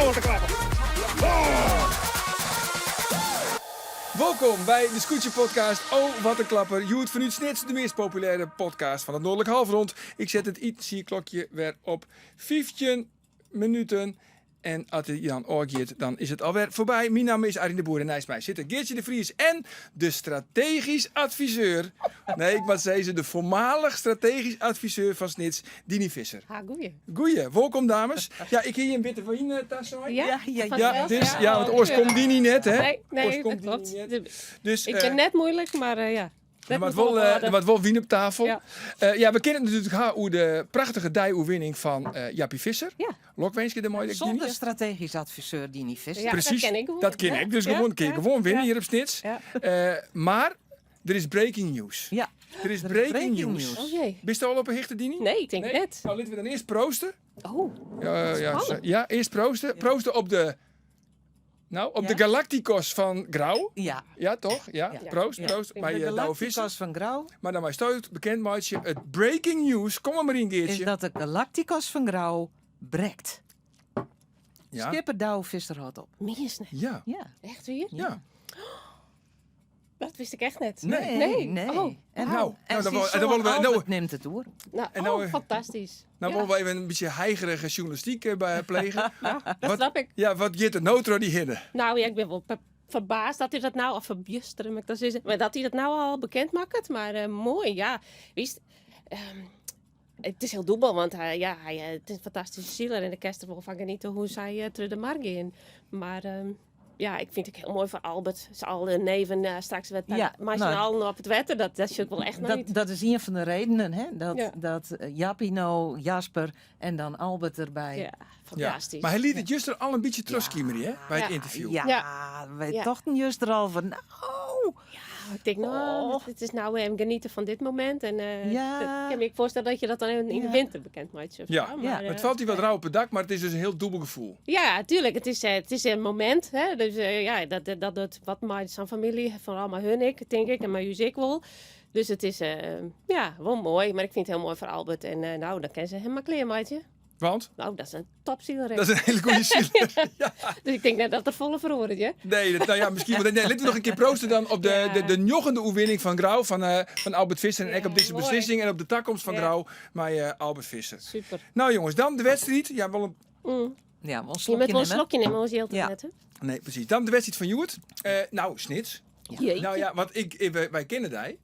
wat in klapper. Oh! Wolkom by de Skûtsje Podcast. Oh, wat in klapper. Hjoed fanút Snits, de meast populêre podcast fan it Noardlik Halfrond. Ik set it itensiedklokje wer op 15 minuten. En as it dan ôfgiet, dan is it alwer foarby. Myn namme is Arjen de Boer en neist my sitte Geartsje de Vries en de strategysk adviseur. Nee, ik moat sizze de foarmalich strategysk adviseur fan Snits, Diny Visser. Ha, goeie. Goeie, wolkom dames. Ja, ik hie jim witte wyn eh, tasein. Ja, ja, ja, dus, ja, want oars komt Diny net, hè? Nee, nee, Oars komt dat Diny klopt. net. Dus, Ik eh, ben net moeilijk, maar eh, ja. Der moat wol, eh, der moat wol wyn op tafel. Ja. Eh, ja, we kinne it natuerlik ha oer de prachtige dei-oerwinning fan eh, Jappie Visser. Ja. Lokwinske dêrmei, Diny. Sûnder strategysk adviseur Diny Visser. Ja, Precies, dat kin ik gewoan. Dat kin Ja, ik dus ja, gewoan. Kin je ja, gewoan winne ja. hjir op Snits. Ja. Eh, mar der is breaking news. Ja. Der is Er is breaking, breaking news. news. Oh jee. Bist al op 'e hichte, Diny? Nee, ik tink net. Nou, litte we dan earst prooste. Oh, Ja, ja, spannend. ja, earst prooste. Prooste op de, nou, op Ja. de Galacticos fan Grou. Ja. Ja, toch? Ja. Ja. Proost, Ja. proost. De By eh, Douwe Visser. Galacticos fan Grou Mar dan mei stuit bekend meitsje it breaking news. Kom mar yn, is Geartsje. dat de Galacticos fan Grou brekt. Ja. Skipper Douwe Visser hâldt op. Miens net. Ja. Ja. Echt wier? Ja. Dat wist ik echt net. Nee. Nee. Nee. Oh. En, Nou, en nou, dan zijn wol- en dan zoon wollen we- nou- Albert neemt it oer. Nou, En nou, oh, eh, fantastysk. Nou ja. wolle we even in bytsje heigerige sjoernalistyk eh, by plege. Dat Wat- snap ik. Ja, wat giet der no troch dy hinne? Nou ja, ik bin wol ferbaasd dat hy dat no, of ferbjustere, moat ik dan sizze, mar dat hy dat no al bekend makket. Mar eh, moai, ja. Witst, ehm, it is hiel dûbel, want hy, ja, hy, eh, it is in fantastyske siler en dêr kinst der wol fan genietsje hoe't sy eh, troch de mar gean. Mar ehm, ja, ik fyn it ek hiel moai foar Albert. Se alle neven eh, straks wer Ja, mei syn nou, allen op it wetter. Dat, dat sjoch ik wol echt nei Dat, út. dat is ien fan de redenen, hè? Dat, Ja. dat eh, Jappie no, Jasper en dan Albert derby. Ja, fantastysk. Maar hy liet it juster al in bytsje trochskimerje, hè, by it Ja. ynterview. Ja, Ja. wy Ja. tochten juster al fan, nou, Ja, ik tink, no, Oh. it is no even genietsje fan dit momint. En eh, Ja. dat kin my ek foarstelle dat je dat dan yn de Ja. winter bekend meitsje. Ja. Maar, Ja. eh, It falt dy wat rauw op it dak, mar it is dus in hiel dûbel gefoel. Ja, tuerlik. It is, eh, it is in momint. Hè? Dus eh, ja, dat, dat docht wat mei sa'n famylje, foaral mei hun ek, tink ik, en mei ús ek wol. Dus it is eh, ja, wol moai, mar ik fyn it hiel moai foar Albert. En eh, no, dan kinne se him mar klearmeitsje. Want? No, dat is in topsiler. Dat is in hiele goede siler. ja. Dus ik tink net dat der folle feroaret, ja. Nee, dat, no ja, miskien wol. Nee, litte we noch in kear prooste dan op de, Ja. de, de njoggende oerwinning fan Grou, fan, eh, fan Albert Visser. En ek op Ja, dizze moai. beslissing en op de takomst fan Ja. Grou mei eh, Albert Visser. Super. No jonges, dan de wedstriid. Ja, wol in Mm. Ja, wol in Je slokje moat wol in nimme. slokje nimme, oars jildt it Ja. net, hè? Nee, presys. Dan de wedstriid fan hjoed. Eh, no, Snits. Jeetje. No ja, want ik, ik, wy, wy kenne dy.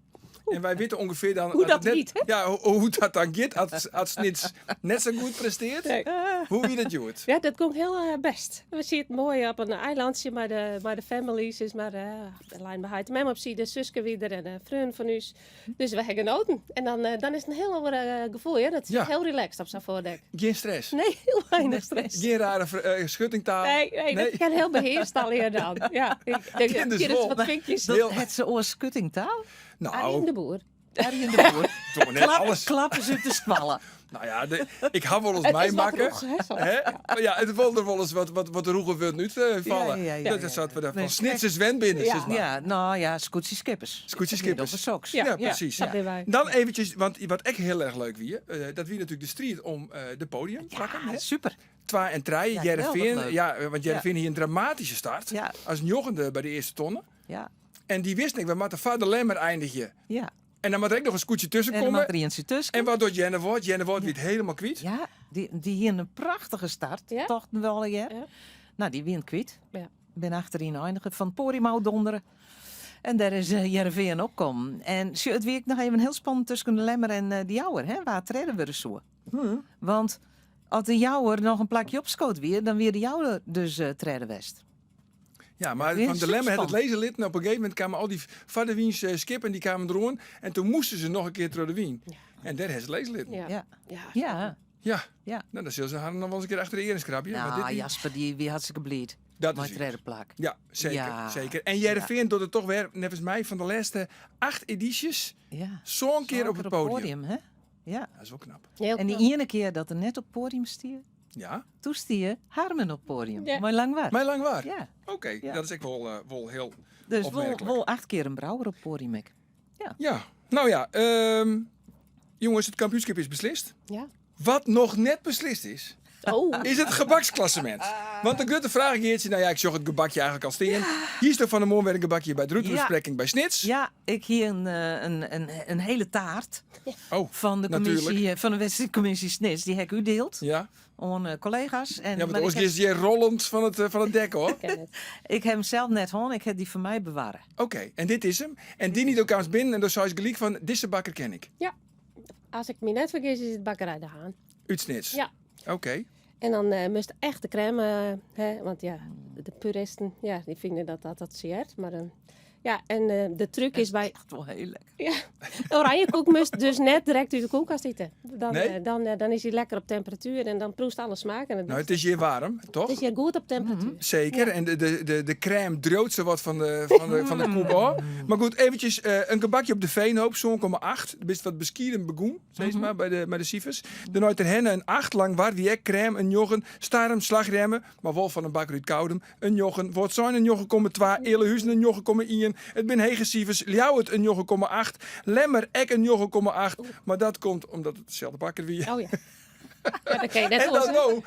En wy witte ûngefear dan... Hoe as dat it net, giet, hè? Ja, hoe, hoe dat dan giet as, as Snits net sa goed prestearret. Nee. Hoe wie dat hjoed? Ja, dat gie hiel eh, bêst. We sieten moai op in eilantsje mei de, mei de families, is mar, eh, de lijn by heit en mem op side, suske wie der en in freon fan ús. Dus we ha genoten. En dan, eh, dan is it in hiel oar eh, gefoel, ja. Dat is Ja. hiel relaxed op sa'n foardek. Gjin stress. Nee, hiel weinich stress. Gjin rare eh, schuttingtaal. Nee, nee, dat kin hiel behearst allegear dan. Ja, ik denk, Kin dus hier is wol. wat vinkjes. Dat Heel- hat se oars skuttingtaal? Nou, Arjen de Boer. Arjen de Boer. toch net Klap, alles. klappen ze út de skoalle. Nou ja, de, ik ha wolris It is wat meimakke. rûch, hè, soms. Hè? Maar ja, it wol der wolris wat, wat, wat rûge wurden út eh, falle. Ja, ja, ja, dat ja, is wat we ja. daar van Nee, Snitsers wend binne, Ja. sis mar. Ja, no ja, skûtsjeskippers. Skûtsjeskippers. Dogge soks. Ja, Ja, presys. Dat binne wy. Dan eventjes, want wat ek hiel erch leuk wie, eh, dat wie natuerlik de striid om eh, de podiumplakken. Ja, hè? super. Twa en trije, Ja, Hearrenfean. geweldig leuk. Ja, want Hearrenfean hie in dramatyske start. Ja. As njoggende by de earste tonne. Ja, En dy wisten ek, we moatte foar de Lemmer einigje. ja. En dan moat der ek noch in skûtsje tusken En dan komme. moat der ientsje tusken. En wat docht Earnewâld? Earnewâld wie it hielendal kwyt. Ja, dy, dy hiene in prachtige start, Ja. tochten we allegear. Ja. No, dy wiene kwyt. Ja. Bin achteryn einige fan it poadium ôfdondere. En dêr is Hearrenfean opkommen. En sjoch, it wie ek noch even hiel spannend tusken de Lemmer en de Jouwer, hè, wa't tredde wurde soe. Want as de Jouwer noch in plakje opskood wie, dan wie de Jouwer dus tredde west. Ja, mar Weer fan de Lemmer hat it superspannend. lizze litten. Op in gegeven momint kamen al dy foar-de-wyn eh, skippen die kamen deroan. En toen moasten se noch in kear troch de wyn. En dêr ha se it lizze litten. Ja. Ja. Ja. Ja. Ja. Ja. No, dan sille se harren noch wol ris in kear achter de earen krabje. Maar No, dit wie- Jasper dy wie hartstikke bliid. Dat Mei is it tredde plak. Ja, seker. Ja. seker. En Hearrenfean docht it toch wer, neffens my, fan de lêste acht edysjes Ja. sân kear op it podium. hè? Ja. Dat is wol knap. Hiel En dy knap. iene kear dat er net op it podium stie, Ja. Toen stie Harmen op podium. Ja. Mei Langwar. Mei Langwar? Ja. Oké, Ja. dat is ek wol, eh, wol hiel Dus wol, opmerklik. wol acht kear in brouwer op podium ek. Ja, no ja, ehm, jonges, it kampioenskip is beslist. Ja. Wat noch net beslist is. Oh. Is it gebaksklassement. Want de grutte fraach Geartsje, nou ja, ik sjoch it gebakje eigenlik al stean. Hiesto fan 'e moarn wer in gebakje by de rûtebesprekking by Snits? Ja, ik hie in, eh, in, in, in hele taart Oh, fan de, natuurlijk. commissie, eh, fan de wedstriidkommisje Snits. Dy ha ik útdield Ja, oan eh, kollega's. En, ja want mar oars ik, ha, giest hjir rollend fan it dek, hoor. Ken it. ik ha him sels net hân, ik ha dy foar my bewarre. Oké, en dit is him. En dy niet ook kaamst binnen en dan seist gelyk fan, dizze bakker ken ik. Ja. As ik my net fergis is it Bakkerij de Haan. Út Snits? Ja. Oké. En dan eh moast echt de crème, eh, hè, want ja, de puristen, ja, dy fine dat dat dat seart. Mar eh, ja, en eh, de truc is by Echt wol hiel lekker. Ja, oranjekoek moast dus net direkt út de kuolkast ite. Dan, Nee? eh, dan, eh, dan is hy lekker op temperatuer en dan proefst alle smaak. En het, Nou, it is hjir waarm, toch? het is hjir goed op temperatuer. Zeker. En de crème driuwt sa wat fan de koek ôf. Mar goed, eventjes eh, in gebakje op de Veenhoop, 7,8. Bist wat beskieden begûn, sis mar, by de sifers. Dêrnei Terherne in 8, Langwar wie ek crème, in njoggen. Starum slachrjemme, mar wol fan in bakker út Koudum, in njoggen. Wâldsein in 9,2, Ealahuzen in 9,1. It binne hege sifers. Ljouwert in 9,8, Lemmer ek in 9,8. Mar dat komt omdat it deselde bakker wie. Oh ja. Ja, dat kin je net En dan oars, hè? no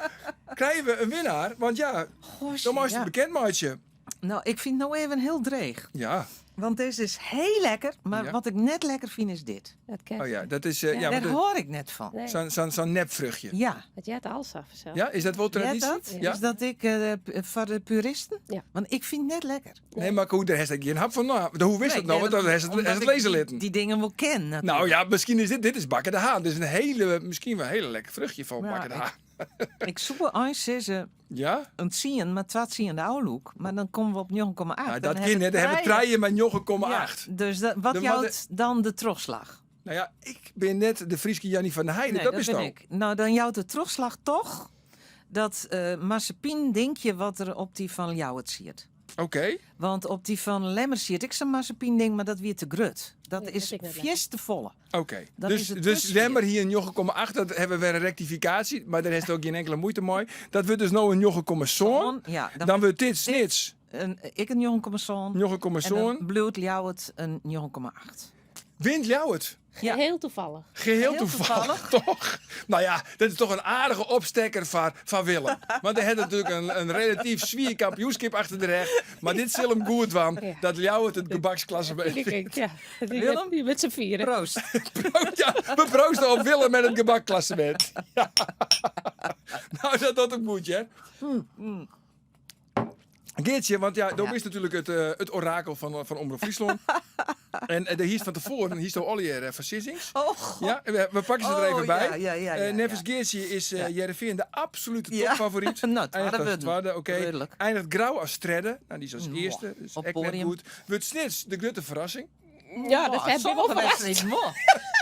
krije we in winnaar, want ja, Gosh, dan meist ja. it bekend meitsje. Nou, ik fyn it no even hiel dreech. Ja. Want dizze is hiel lekker, mar Ja. wat ik net lekker fyn is dit. Dat ken Oh ja, dat is eh, ja, Dêr maar de- hâld ik net fan. Nee, sa'n nepvruchtje. Ja. dat heart al sa fansels. Ja, is dat wol Heart traditie? dat? Ja. Is dat ik eh, foar de puristen? Ja. Want ik fyn it net lekker. Nee, mar hoe, dêr hast ek gjin hap fan. No, hoe wist Nee, dat no? Want dat- dan hast it, omdat hast it ik lizze die, litten. die dingen wol ken. Nou natuurlijk. ja, miskien is dit, dit is Bakker de Haan. Dit is in hiele, miskien wol in hiele lekker fruchtje fan Ja, Bakker de ik- Haan. Ik soe eins sizze Ja? in tsien, mar twa tsien de ôflûk. Mar dan komme we op 9,8. Nou, Dan dat ha kin we net. Dan ha we trije mei 9,8. Ja, dus dat, wat De jout dan de trochslach? Nou ja, ik bin net de Fryske Janny van der Heijden. Nee, dat is ben dan. ik. Nou, dan jout de trochslach toch dat eh marsepein dinkje wat der op dy fan Ljouwert siet. Oké. Want op dy fan Lemmer siet ek sa'n marsepein ding, mar dat wie te grut. Dat Nee, is dat ik net fierste folle. Oké. Dan Dus, is it dus te Lemmer hie in 9,8. Dat ha we wer in rektifikaasje. Mar dêr hast ek gjin inkele muoite mei. Dat wurdt dus no in 9,7. Ja, dan, Dan wurdt dit Snits in, ek in 9,7. 9,7. En dan bliuwt Ljouwert in 9,8. Wint Ljouwert. Ja. Heel toevallig. Geheel Heel toevallig, toch? Nou ja, dat is toch in aardige opstekker foar Willem. Want hy hat natuerlik in relatyf swier kampioenskip achter de rêch. Mar dit sil him goed dwaan, Ja. dat Ljouwert it gebaksklassement Ik denk, ja. Willem? Je bent z'n vieren. Proost. Ja, we proosten op Willem en it gebakklassement. Ja. Nou, dat docht him goed, hè? Geartsje, want ja, do Ja. bist natuerlik it orakel fan Omrop Fryslân. En dêr hiest fan tefoaren, hiesto allegear foarsizzings. Oh, god. Ja, we pakke se der Oh, even by. ja, ja, ja, ja, Neffens ja. Geartsje is Ja. Hearrenfean de absolute Ja. topfavoryt. Nou, twadde Eindigt as wurden. twadde, oké. Duidelijk. Eindigt Grou as tredde. Nou, dy is as Mwah, earste. Dus op ek net podium. goed. Wurdt Snits de grutte ferrassing? Ja, dat Oh, heb ik wel sommige verrast. wedstrijden, mooi.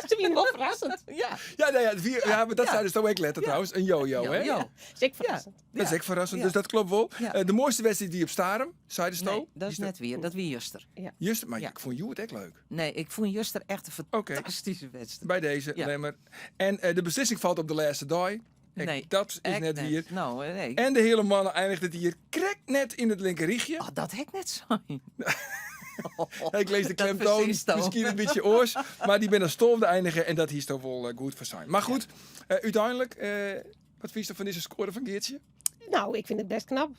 Dat is wel verrassend. Ja. Ja, nou ja, het vier, ja, maar dat Ja. zijn dus toch ook letter trouwens. Een yo-yo, hè? Yo-yo. Dat is ek ferrassend. Dat is Ja. ek ferrassend, Ja. dus dat kloppet wol. Ja. De moaiste wedstriid wie op Starum, seisto. Nee, dat is net wier. Dat wie juster. Juster, mar Ja. ik fûn hjoed ek leuk. Nee, ik fûn juster echt in Oké. fantastyske wedstriid. By dizze, Ja. Lemmer. En de beslissing falt op de lêste dei. Ek Nee, dat is Ek net wier. Nou, nee. En de hele mannen eindigt it jier krekt net yn it linkerrychje. Oh, dat ha ik net sein. Ik lês de Dat klemtoon precies dan. miskien in bytsje oars. Mar dy binne as tolfde einige en dat hiest wol goed foarsein. Mar goed, úteinlik, wat fynsto fan dizze skoare fan Geartsje? Nou, ik fyn it bêst knap.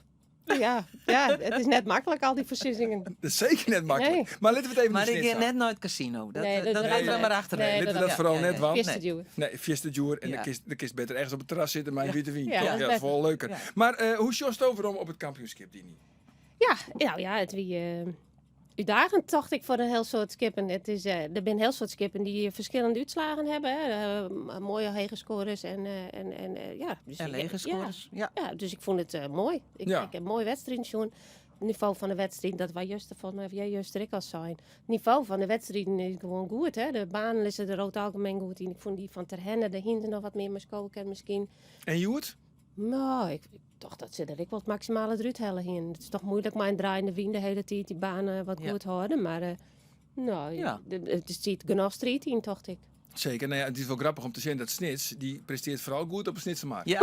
Ja, ja, it is net maklik, al dy foarsizzingen. Dat is seker net maklik. Nee. Mar litte we it even Mar yn ik Snits gean net nei it kasino. Dat, Nee, eh, dat dat nee, litte we nee. mar achter. Nee, Litte we dat- dat foaral ja, net ja. want. Fierste djoer. Nee, fierste djoer. En Ja. dan kinst better ergens op it terras sitte mei in wiete wyn. Ja, Toch? dat is Ja, dat is better. wol leuker. Ja. Mar eh, hoe sjochsto werom op it kampioenskip, Diny? Ja, nou ja, it wie eh, útdaagjend, tocht ik, foar in hiel soad skippen. It is, eh, der binne in hiel soad skippen dy't ferskillende útslaggen hawwe. Hè. Moaie hege skoares en, eh, en, eh, ja. Dus En ik- lege ja. skoares. Ja. Ja, dus ik fûn it eh, moai. Ik, Ja. ik ha moaie wedstriden sjoen. It nivo fan de wedstriden, dat wie juster folgens my, of jy juster ek al sein. It nivo fan de wedstriden is gewoan goed. Hè? De banen lizze der oer it algemien goed yn. Ik fûn dy fan Terherne, dêr hiene se noch wat mear mei skowe kinnen miskien. En hjoed? Nou, ik tocht dat se der ek wol it maksimale derút helle hiene. It is toch muoilik mei in draaiende wyn de hiele tiid dy banen wat Ja. goed hâlde. Mar eh, nou, Ja. it siet genôch striid yn, tocht ik. Seker. Nou ja, it is wol grappich om te sjen dat Snits, dy prestearret foaral goed op 'e Snitsermar. Ja.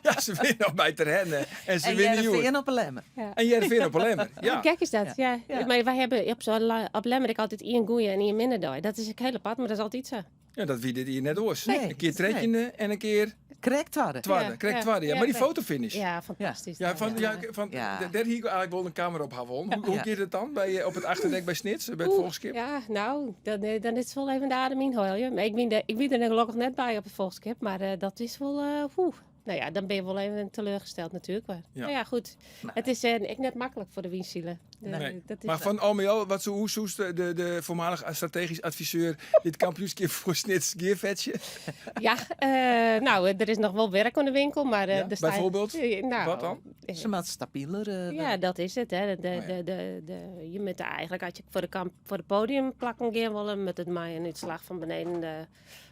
Ja, se winne noch by Terherne en se En winne hjoed. Hearrenfean op 'e Lemmer. Ja. En Hearrenfean op 'e Lemmer. Ja. Gek is dat, ja. Ja. Mar wy hawwe op sa'n op Lemmer ek altyd ien goeie en ien minne dei. Dat is ek hiel apart, mar dat is altyd sa. Ja, dat wie dit jier net oars. Nee. In kear trettjinde en in kear... Krekt twadde. Twadde, Ja, krekt ja, twadde. Ja, ja, mar dy krekt. fotofinish. Ja, fantastysk. Ja, fan, ja, fan, Ja. dêr hie ik eigentlik wol in kamera op ha wollen. Hoe, hoe Ja. giet it dan by, op it achterdek by Snits, by it Oeh, folchskip? Ja, nou, dan, dan is it wol even de adem ynhelje. Mar ik bin der, ik wie der gelokkich net by op it folchskip, mar dat is wol, oeh. Nou ja, dan binne je wol even teleurgesteld natuerlik. Mar Ja. nou ja, goed. It is ek net maklik foar de wynsiler. Nee. Dat is, Mar fan al mei al, wat soe, hoe soest de, de, de foarmalich strategysk adviseur dit kampioenskip foar Snits gearfetsje? Ja, nou, der is noch wol wurk oan de winkel, mar Ja, der staat- bijvoorbeeld? Nou, Wat dan? Se moat stabiler Ja, dat is it. Hè. De, Oh ja. de, je moet eigentlik, as je foar de, kamp, foar de podiumplakken gean wolle, moat it mei in útslach fan beneden de,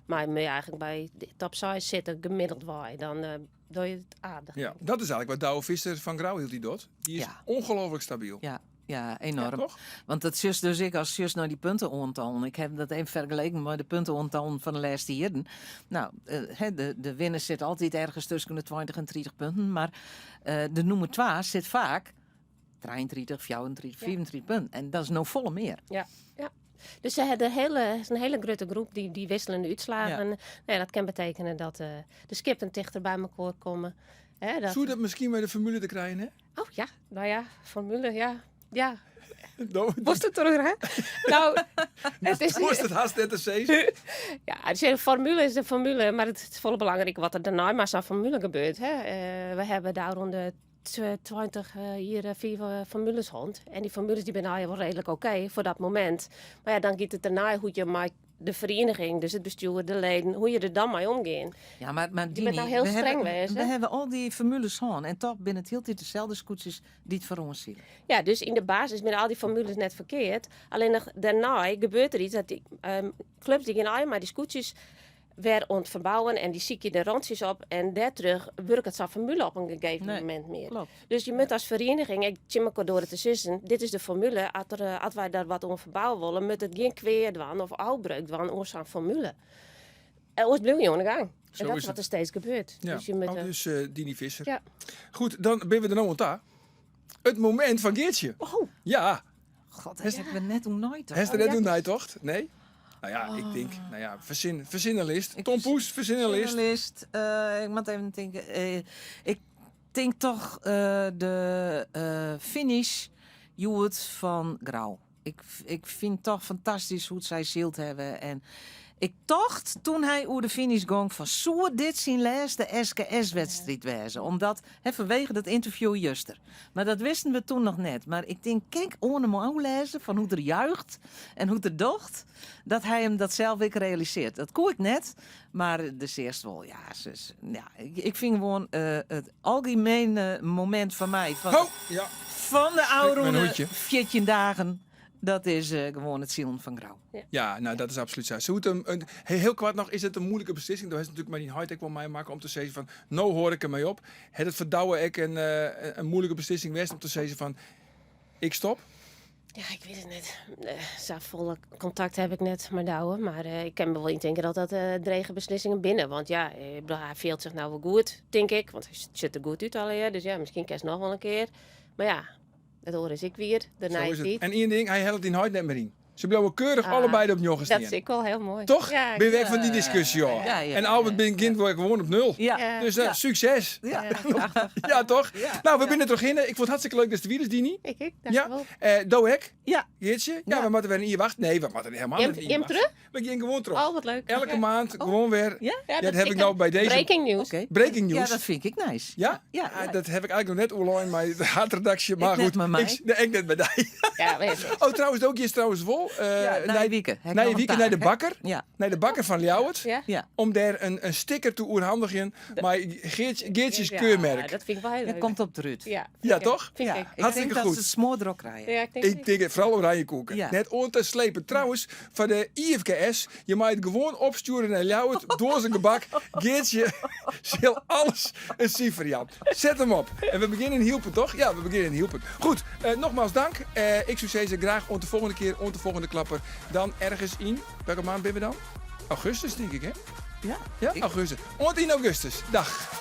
mar moet je eigentlik by de top 6 sitte, gemiddeld wei. Dan doch je it aardich. Ja, dat is eigentlik wat Douwe Visser fan Grou hieltyd docht. Dy is Ja. ongelooflijk stabyl. Ja, ja, enorm. Ja, toch? Want dat is dus ik as just nei dy punteoantallen. Ik ha dat even fergeleken mei de punteoantallen fan de lêste jierren. Nou, hè, de winner sit altyd ergens tusken de 20 en 30 punten. Mar de nûmer 2 sit faak 33, 34, 35 punten. En dat is no folle mear. Ja, ja. Dus se hawwe de hiele, it is in hiele grutte groep dy, dy wikseljende útslaggen. Nou ja, dat kin betekenje dat de skippen tichter by elkoar komme. Hè, dat, Soe dat miskien mei de formule te krijen ha? Oh ja, nou ja, formule, ja. Ja, No, Moast it terug, hè? Nou, it is... Moast it hast net te sizzen? Ja, dus de formule is de formule, mar it is folle belangriker wat der dêrnei mei sa'n formule gebeurt. Hè? We hawwe dêr rûn de 20 jier fiif formules hân. En dy formules dy binne allegear wol reedlik oké foar dat momint. Mar ja, dan giet it dêrnei hoe't je mei de ferieniging, dus it bestjoer, de leden, hoe't je der dan mei omgean. Ja, mar Je Dini, moatte no hiel we streng hawwe, wêze. we hawwe al dy formules hân en dochs binne it hieltyd deselde skûtsjes dy't foaroan sile. Ja, dus yn de basis binne al dy formules net ferkeard. Allinnich dêrnei gebeurt der yts dat dy klups dy gean allegear mei dy skûtsjes wer oan it ferbouwen en dy sykje de rantsjes op en dêrtroch wurket sa'n formule op in gegeven Nee, momint mear. klopt. Dus je moatte as ferieniging ek tsjin elkoar doare te sizzen, dit is de formule, as der, as wy dêr wat oan ferbouwe wolle, moat it gjin kwea dwaan of ôfbreuk dwaan oan sa'n formule. En oars bliuwe je oan de gang. Zo En dat is is wat it. der steeds gebeurt. Ja, Dus je moet, dus Dini Visser. Ja. Goed, dan binne we der no oan ta. It momint fan Geartsje. Oh. Ja. God, dêr ha ik net oer neitocht. Hast der net ja. oer neitocht? Nee? Nou ja, ik tink, nou ja, fersin, fersin in list. Ik Tom Poes, fersin in list. Verzin in list. Ik moat even tinke. Ik tink dochs de finish hjoed fan Grou. Ik fyn it dochs fantastysk hoe't sy syld hawwe. En ik tocht doe't hy oer de finish gong fan soe dit syn lêste SKS-wedstriid wêze? Omdat, hè, fanwege dat ynterview juster. Mar dat wisten we doe noch net. Mar ik tink, kin ik oan him ôflêze fan hoe't er juicht en hoe't er docht, dat hy him dat sels ek realisearret. Dat koe ik net, mar de earst wol. Ja, ja, ik fyn gewoan it algemiene momint foar my fan, Oh, ja. fan de mijn ôfrûne hoedje. 14 dagen, dat is gewoan it silen fan Grou. Ja, nou dat is absolút sa. Soe it in, hiel koart noch, is it in muoilike beslissing? Do hast natuerlik mei dyn heit ek wol meimakke om te sizzen fan, no hâld ik dermei op. Hat it foar Douwe ek in muoilike beslissing west om te sizzen fan, ik stop? Ja, ik wit it net. Safolle kontakt ha ik net mei Douwe. Mar ik kin my wol yntinke dat dat drege beslissingen binne. Want ja, ik bedoel, hy fielt sich no wol goed, tink ik. Want hy sjocht der goed út allegear. Dus ja, miskien kinst noch wol in kear. Mar ja, it oare is ek wier. De Sa nije is it. tiid. En ien ding, hy hellet dyn heit net mear yn. Se bliuwe keurich Ah, allebeide op njoggen Dat stean. is ek wol hiel moai. Toch? Ja, Ben je weg fan dy diskusje, joh. Ja, En Albert begjint wol gewoan op nul. Ja. Ja. Dus nou, Ja. sukses. Ja. Ja, Ja, toch? Ja. Nou, we binne der trochhinne. Ik fûn it hartstikke leuk datst der wiest, Dini. Ik, ik, Ja. dankjewol. Do ek? Ja. Geartsje? Ja, Ja. we moatte wer in jier wachte. Nee, we moatte hielendal Jim- net in jier jim wachte. terug? We gean gewoan troch. Oh, wat leuk. Elke Ja. maand gewoan wer. Ja? Ja, dat is ha ik ek no in by dizze. Breaking news. Oké. Breaking news. Ja, dat fyn ik nice. Ja? Ja, Ah, ja. dat ha ik eigentlik noch net oerlein mei de haadredaksje. Mar net goed, mei my. Ik, nee, ik net mei dy. Ja, weet je. Oh, trouwens, ook is trouwens wol. Ja, nije wike. Ha ik Nije noch in wike nei de taak, hè? bakker. Ja. Nei de bakker fan Ljouwert. Ja. Ja. Om dêr in sticker te oerhandigjen mei Geartsjes Ja, keurmerk. dat fyn ik wol hiel Dat leuk. komt op de rút. Ja, Ja, vind ik. toch? Fyn Ja. ik. Ik Hartstikke tink dat goed. se it smoardrok krije. Ja, ik tink Ik tink it, foaral oranje koeken. Ja. Net oan te slepen. Trouwens, foar de IFKS, je mei it gewoan opstjoere nei Ljouwert, doazengebak. Geartsje sil alles in sifer jaan. Set him op. En we begjinne yn Hylpen, toch? Ja, we begjinne yn Hylpen. Goed, nogmaals dank. Ik soe sizze graach oant de folgjende kear, oant de folgjende klapper. Dan ergens yn, welke maand binne we dan? Augustus, tink ik, hè? Ja. Ja, Ik- augustus. Oant yn augustus. Dag.